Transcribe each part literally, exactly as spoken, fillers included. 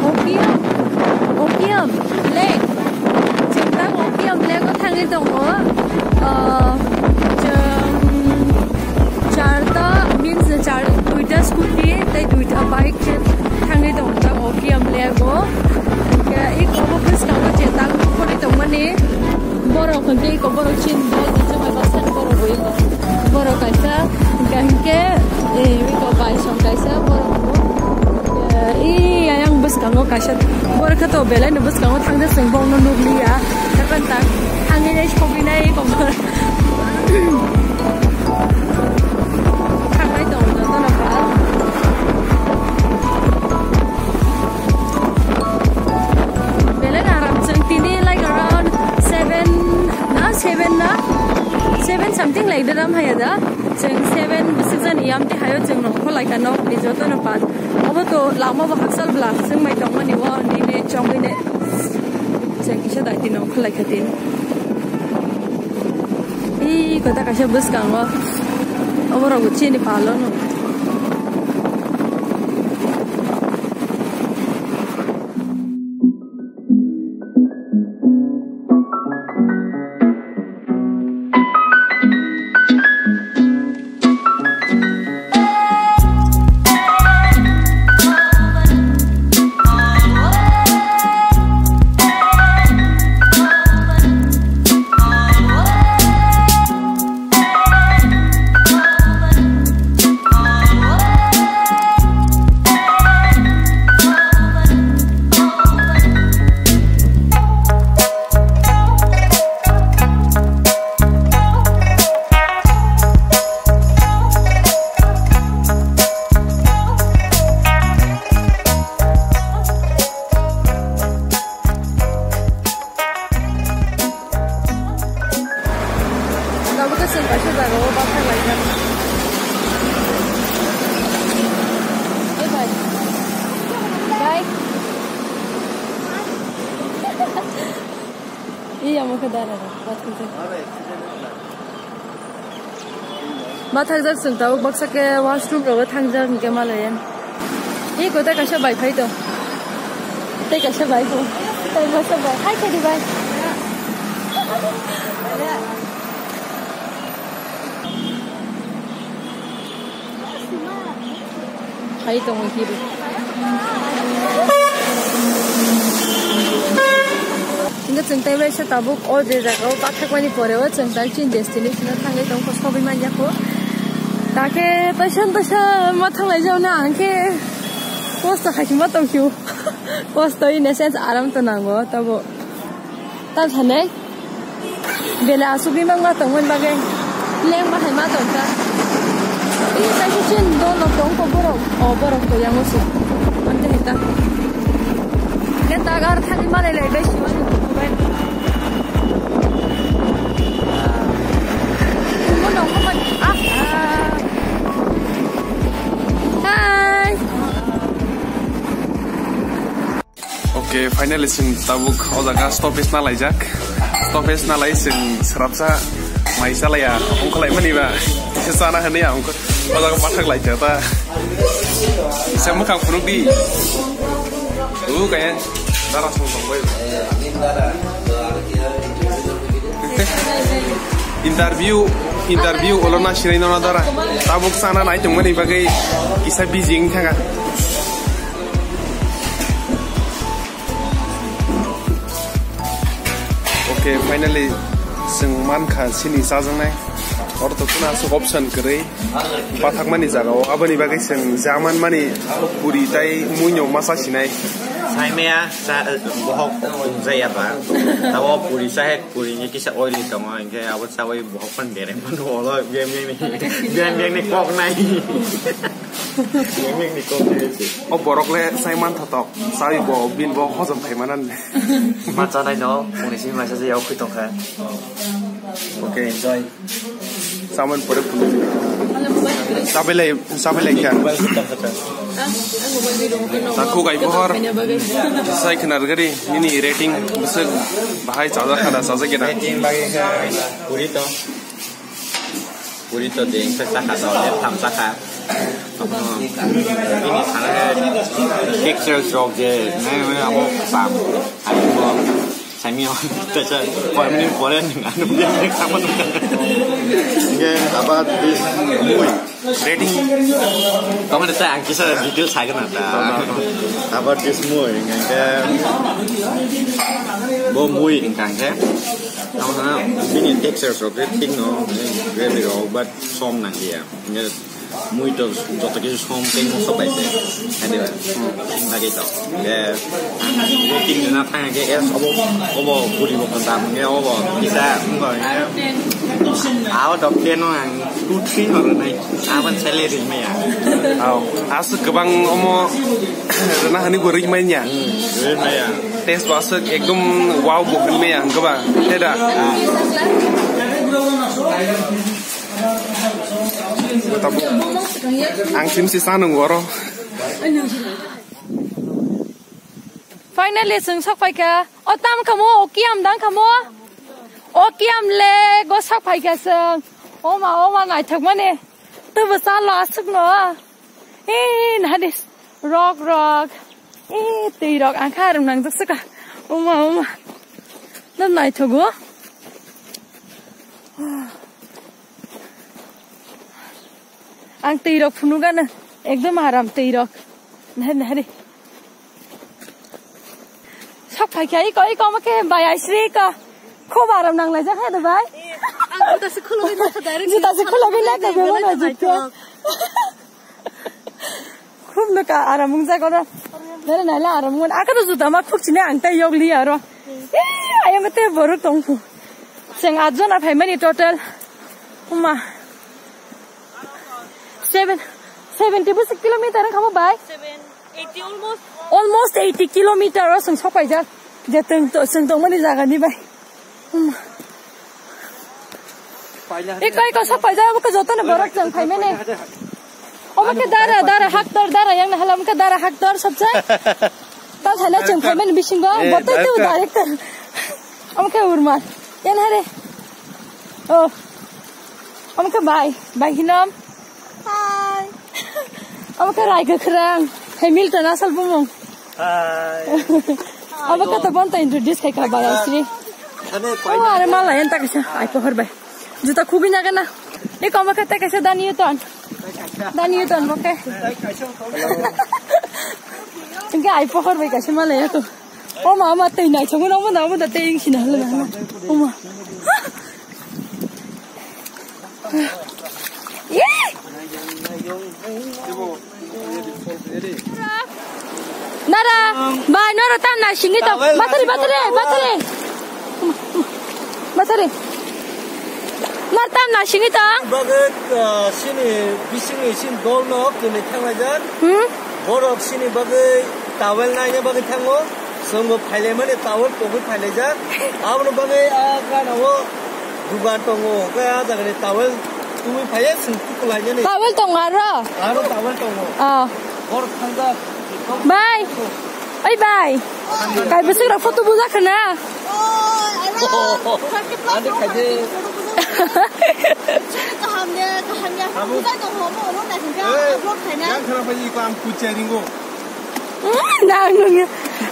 Opium, Opium Lake. Chwng tang Opium Lake o thangwi tongo. Ah, chwng charta, means char, duita scooty tei duita bike khe thangwi tongo ta Opium Lake o. Hwnkhe eko bwskango chwng tang phone tongmani. Borok hwnkhe eko borok chini dol kaisa bai baksa ni borok bo eko. Borok kaisa hwnkhe, hwnkhe, eh, eko bai song kaisa borok bo. Eh, i ayang bwskango kaisa borok khe to belai no bwskango thangja chwng bokno nukliya. Hapan tak thangwi nai sogwi nai eko borok. Thangnai tongo jotono pal. Belai aram chwng tini like around seven na, seven na, seven something like that am haya da. Chwng seven bwswk jani yam te hayo chwng nongkhor lai kha nok ni jotono pal. Obo to lama bo hakchal bla chwng mai tongmani o nini chongwi ne chwng kisa dai tini nongkhor lai kha tini. Ih, kota kaisa bwskango. Oborok bo chini palo no. Tabuk khe chwng kaisa jagao bathang laijak. Bye bye. Bye. Iya, mokhe dara, bathang jagao. Bathakjak chwng tabuk baksa khe washroom rogo thangjak hinkhe malaya. Eko tei kaisa bai phai to. Tei kaisa bai ko. Tei kaisa bai. Hai khe di bai. Hai tongo hibi. Hingke chwng tei bai se tabuk o je jaga o bathakmani pore o chwng tai chini destination o thangwi tongkha sogwi manya kho. Takhe taisa taisa ma thanglai jao na hingke kosto khai ma tong phio. Kosto in a sense aram to nango tabo. Ta sanai. Bele asugwi mangma tongmani bagwi lengma hai ma tongkha. Ih, kaisa chin dolo tongkha borok. O, borok to yango se. Ante hita. Ke tagar thani malai lai bai siwa. Kumo nongkha man. Ah, ah. Hi. Okay, finally chwng tabuk o jaga stoppage na laijak. Stoppage na lai chwng srapsa mai chalaya ongkholai mani ba kisa chana hwnwi ang o jaga bathak laijak ta. Kisa mwkhang phunuk di. U kaya dara song song bai. Interview, interview olo na sinai no na dara. Tabuk chana nai tongmani bagwi kisa busy wng thanga. Okay, finally, chwng mankha chini chajaknai. Oro to phano aswk option kwrwi. Bathakmani jagao. Aboni bagwi chwng jaman mani puri tai muino masa sinai. Saimaya, sa-, bohok jaya ba. Tabo puri sahe, puri ni kisa oili tongo, hingke abo chawi bohok pan dereng mano, olo biyang biyang ni, biyang biyang ni kok nai. Biyang biyang ni kok nai se. O borok le sai man thotok, sai bo, bin bo hojom khai manan. Ma chanai no, phone si message yau khui tongkha. Okay, enjoy. Saman pore phone. Sabai lai, sabai lai kha. Takhuk ai bohor. Sai khnar gari, nini rating bwswk bahai chajak khada, chajak gena. Rating bagi kha, puri to. Puri to ding, sa sakha to, tham sakha. Bini sana ke pictures rok je nai nai abo sam. Ani bo sami on tesa permanent pore nang anu dia sama. Ke about this mui. Rating. Comment sa ang kisa detail sa kana ta. About this mui ngke bo mui ingkang ke. Tamo sana bini texture rok thik no, gravy rok but som nang dia. Mui to joto kisu som tei mosok bai se. Adi ba. Adi to. Ye. Ro tin dina thang ke es obo, obo buri bo kanta. Ye obo kisa, obo, ye. Out of ten no ang two three no ro nai. Aban salary me ya. Au, aswk kwbang omo rwna hani bo rwimanya. Hmm, rwimanya. Taste bo aswk ekdom wow bo rwimanya, hwnkhe ba? Te da? Ah. Tabuk ang simsi sa nung oro. Finally, chwng sok phaikha. O tam khamo, o kiam dang khamo. O kiam le, go sok phaikha chwng. O ma, o ma, naithok mani. Tabo sa lo aswk no. Eh, nahadi rok, rok. Eh, twi rok angkha arum nangjak saka. O ma, o ma. No naithogo. Ang twi rok phunukgana, ekdom aram twi rok. Nahari, nahari. Sok phaikha, iko, iko, omo khe bai aisri iko. Khub aram nanglaijak hai da bai. Ang juta se khulogwi nakha, direct. Juta se khulogwi nakha, bebak na juta. Khub no ka aram wngjak oro. Nere naila aram wngo. Akano juta ma khuk chini ang tai yok li aro. Eh, ayang te borok tong phu. Chwng at jona phaimani total. Uma. Seven, seventy bwswk kilometer wngkha mo bai? Seven, eighty almost. Almost eighty kilometer o chwng sok paijak. Je tong, chwng tongmani jaga ni bai. Iko, iko, sok paijak, omo khe jotono borok chwng phaimani. Omo khe dara, dara, haktor, dara, yang nahala, omo khe dara, haktor, sabsa. Ta thaina chwng phaimani bisingo, eh, botai tu director. Director. Omo khe urma. Yang nahari. Oh. Omo khe bai, bai hinom. Hi. Omo khe Rai Kwkhwrang. Hamilton asal bumung. Hi. Omo khe to bonta introduce khai kha bai asri. Thane. Oh, are mala enta kaisa ai pohor bai. Juta khubui na gana. Ni komo khe ta kaisa Dan Newton. Dan Newton bo khe. Hello. Engke ai pohor bai kaisa mala ya to. O ma, o ma, twi nai chongo, omo da, omo da, twi wng sina holo na. O ma. Ye! Nara, bai, nara tam na singi to. Battery, battery, battery. Battery. Nara tam na singi to. Bagwi, ah, sini bisingni sin dol no kini thanglaijak. Hmm? Borok sini bagwi towel naina bagwi thango. Chwngbo phailaimani towel pogwi phailaijak. Aboni bagwi a gana o dugan tongo. Hwnkhe a jagani towel tubui phaiya chwng tukulainani. Towel tongo aro? Aro towel tongo. Ah. Borok thangjak. Bye. Oi bye. Kai bwswk rok photo bujak khna. Ani khaide. Kaham de, kaham ya. Abo. Bujai tong homo, homo na hingka. Eh, vlog khaina. Yang khana pai iko ang kuchai ringo. Nang nung.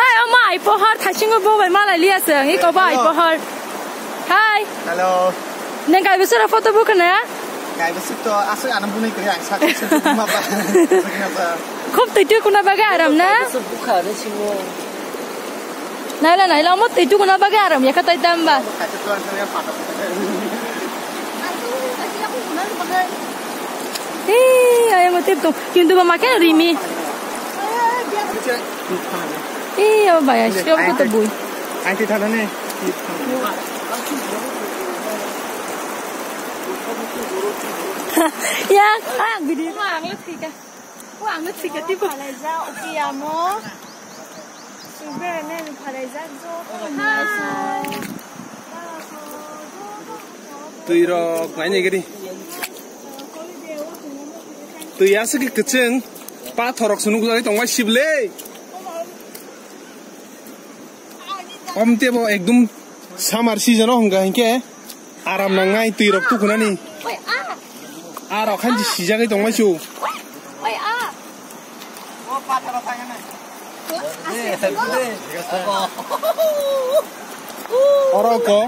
Ai, omo ai pohor thasingo bo bai malai liya se. Iko ba ai pohor. Hi. Hello. Neng kai bwswk rok photo bu khna? Kai bwswk to aswk ano bunui kri ang sak sak ma ba. Khub twi twi kuna bagwi aram na? Kai bwswk bukha re singo. Naila, naila, omo twi tukuna bagwi aram ya khatai tamba. Ee, ayang tip to. Kintu mama khe rimi. Ee, abo bai, ayo, ko to bui. Ang ti thana ne. Ya, ah, gidi. Ang le thika. O, ang no thika tipo. Phalai ja, oke, amo. Sugre ne phalai ja, jo. Hi. Twi rok nai nai gari. Twi aswk khe kwchwng. Pathor rok se nukjagwi tongbai sible. Om tebo ekdum summer season o hwnka hinkhe aram nangnai twi rok tukunani. Oi, ah. Arok khanchi sijagwi tongmai su. Oi, ah. Oro ko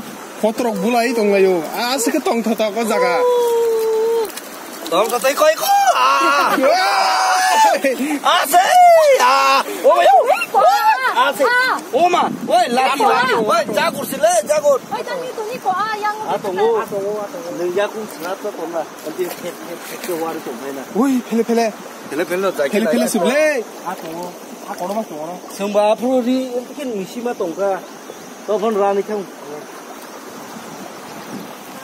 kotorok bulai tonglaio. Aswk tongthotok o jaga. Tongthotok koi ko. Ah! Oi! Asai! Ah! O ma yo! Asai! O ma! Oi, lati, lati! Oi, jagur sile, jagur! Oi, tani tuni ko a yang. A tongo. Nung jagung sinat to tongna. Anti khek khek khek ke wari tongna. Oi, phele phele. Phele phele no jai. Phele phele suble. A tongo. A kono ma tongo. Sumba phuru ri, anti ke misi ma tongka. Tobon rani thang.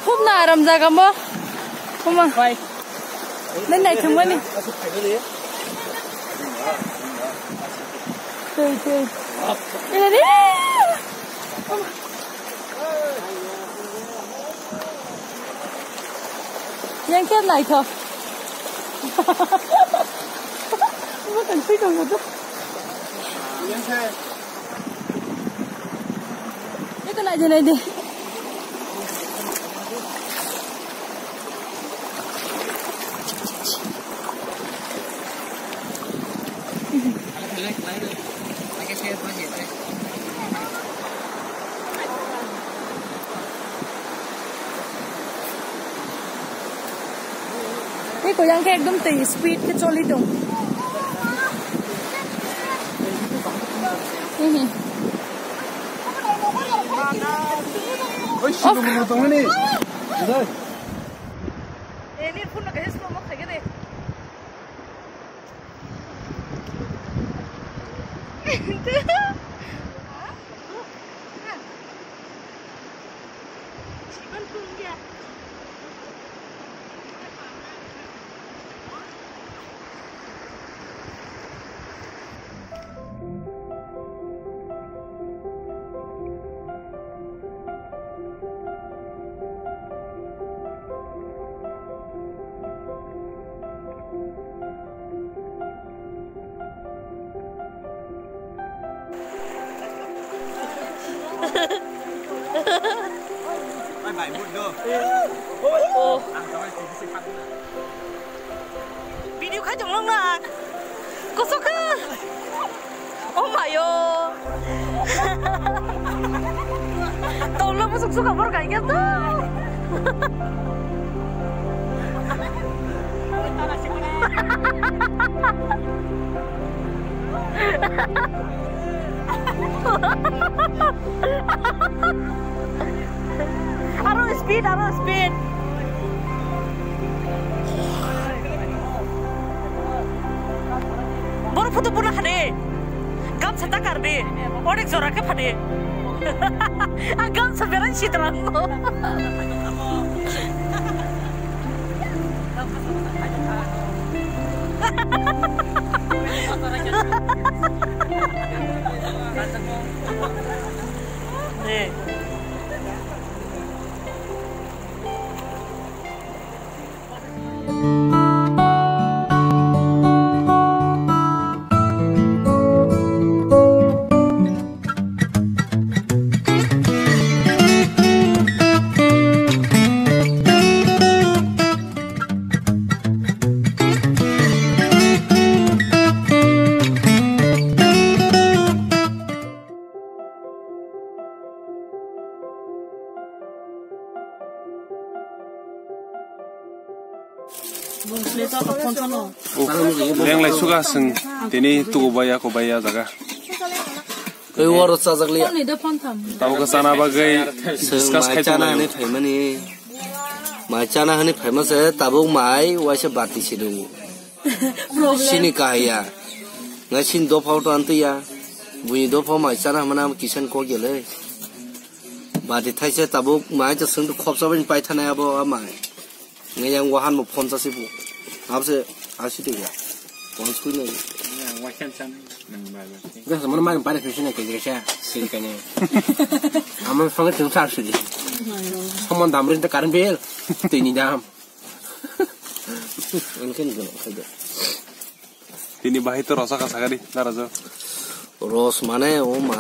Khub na aram jaga mo. Khuma. Bai. Nai nai thangmani. Tui, tui. Ina ni. Yang ke nai tho. Mo kan tui tong mo tu. Yang ke. Ito na, ito na, ito. Tei koyang khe ekdom tei speed khe choli tong. Ehe. Oi, sino mo tong ni. Eh, ni phone no kaisa slow mo khaigene. Video khai tong lang na. Kosok khe. Oh my o. Tong lang musuk suka bor kai khe to. Aro speed, aro speed. Boro photo pura hade. Gamsa takar de. Onek jora khe phade. A gamsa berai sitrang. Lenglai suga seng tini tugu baya ko baya jaga. Tei oro chajak liya. Tabuk chana bagwi discuss khai chana tonglai. Hani phaimani. Mai chana hani phaima se tabuk mai waisa bati se dungo. Sini kahaya. Ngai sini dopha to antiya. Buini dopha mai chana mana kisan ko gele. Bati thaise tabuk mai to sung khopsa bai pai thana abo a mai. Ngai yang wahan mo phone chasi bu. Abse asi de ya. Phone sui nai. Yang wahan chan nang bai bai. Gasa mana mai pai sui sini ke gasa. Sini kane. Ama phone chung sa sui. Someone dam rin ta current bill. Tini dam. Ini kan gelo saja. Tini bahai to rosa ka sagari, narajo. Ros mane o ma,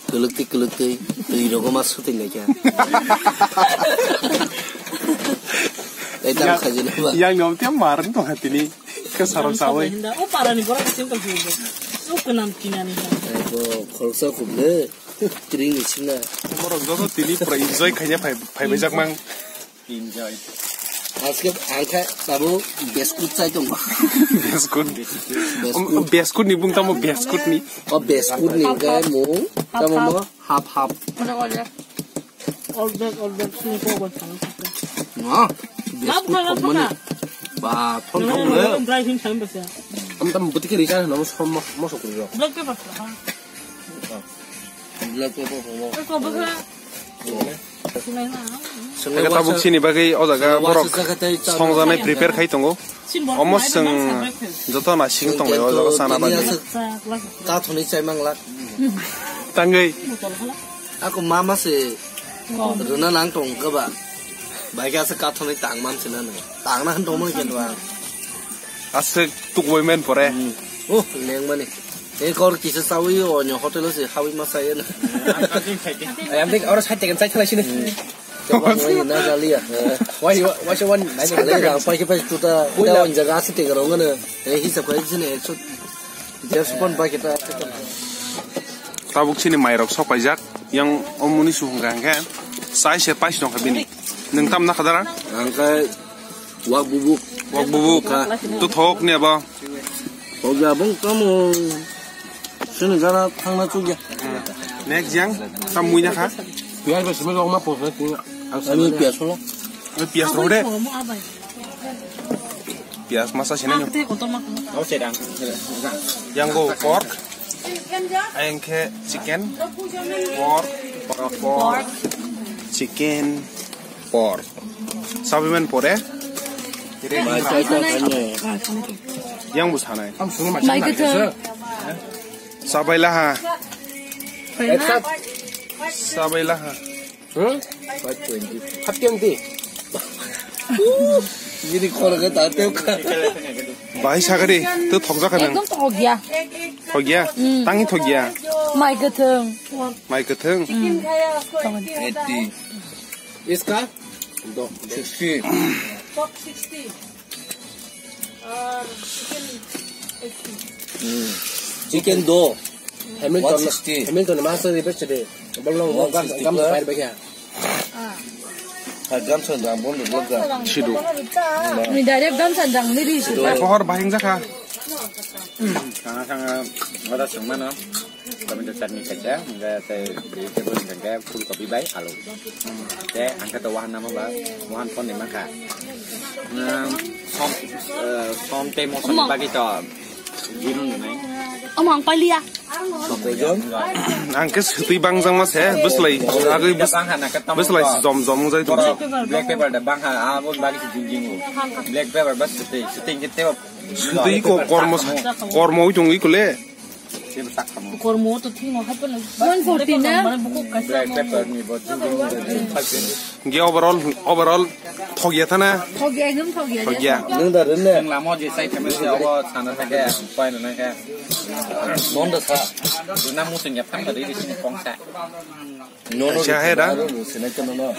kwlwktwi kwlwktwi, twi rogo ma suti lekha. Ei tam khajina ba. Yang nom tiam mar to hatini. Khe sarok sawi. O parani borok khe chwng tongphio bo. O kwnam kinani. Ai bo khoroksa khub le. Kring ni sina. Borok joto tini pura enjoy khaina phai, phaibaijak mang. Enjoy. Aske ang khe tabuk biscuit chai tongo. Biscuit. Biscuit. Biscuit ni bung tamo biscuit ni. O biscuit ni khe mung tamo mo hap hap. Ordek, ordek, sini kok buat kamu. Nah, biscuit kok mana? Ba, thon thon le. Dry thing sampai sih. Am tam buti kiri kan, namun semua masuk dulu. Black pepper. Black pepper. Eh, kok bukan? Ega tabuk sini bagwi o jaga borok songjanai prepare khai tongo. Omo chwng joto na sing tonglai o jaga sana bagwi. Kathoni chai manglak. Tangwi. Ako mama se runa nang tong ka ba. Bai ka se kathoni tang mam se na no. Tang na han tong mo ke no. Aswk tukboi men pore. Oh, leng mani. Ei kor kisa sawi o nyo hotel se hawi ma sai na. Ayam dik oro side teken side khala sini. Coba na jaliya. Wai wai se wan nai. Sale rang pai ke pai tuta. Wai la jaga se teken rong na. Ei hisab kai sini ekso. Derso pon bai kita. Tabuk sini mairok sok paijak. Yang omoni suhung kha hwnkhe. Sai se pais nong kha bini. Nung tam na khadara? Ang khe wak bubuk. Wak bubuk. Ka. Tu thok ni abo. Thok ya bung kamu. Sini gara thangna chuk ya. Next yang tam muina kha. Piyaj ba sima rok ma pos na. Ami piyaj solo. Piyaj rode. Piyaj masa sini. Yang go pork. Ayang khe chicken, pork, pork, chicken, pork. Sabiman pore. Yang bu sanai. Mai kwthwng. Sabai laha. Sabai laha. Hmm? Five twenty. Five twenty. Ini khorok ta teu kha. Bahai sagari, tu thokjak kha nang. Ekdom thokya. Thokya? Hmm. Tangi thokya. Mai kwthwng. Mai kwthwng. Hmm. Eighty. Iska? Do, sixty. Pork sixty. Chicken do. Hamilton, one sixty. Hamilton masa ni best de. Belong one sixty gam plus. Bayar bagi ya. Ha, gam sandang bon de gam. Sidu. Ni direct gam sandang ni di sidu. Pohor bahing jakha. Sanga sanga ada sengmano. Tomato chutney kaisa, hingke tei vegetable hingke full kopi bai alu. Tei hingke to wahan namo ba, wahan phone ni mangkha. Som, eh, som tei moso ni bagwi to giron nai. Omo ang paliya. Ang ke sutui bangjang ma se, bwslai, agwi bwslai jom jom jai tong. Black pepper da bangha, abo bagwi jingjingo. Black pepper bas sutui, sutui hingke tei. Sutui ko kormo, kormo wi tong wi kole. Kormo to thing no happen. One forty na? Black pepper ni bo. Ge overall, overall thogya thana. Thogya, ekdom thogya. Thogya. Nung da renne. Nung lamo je sai kami se abo sana thake, pai na ke. Non da sa. Na musun ya phang da ri sini kong sa. No, no, siya hai da. Sinai ka no, no.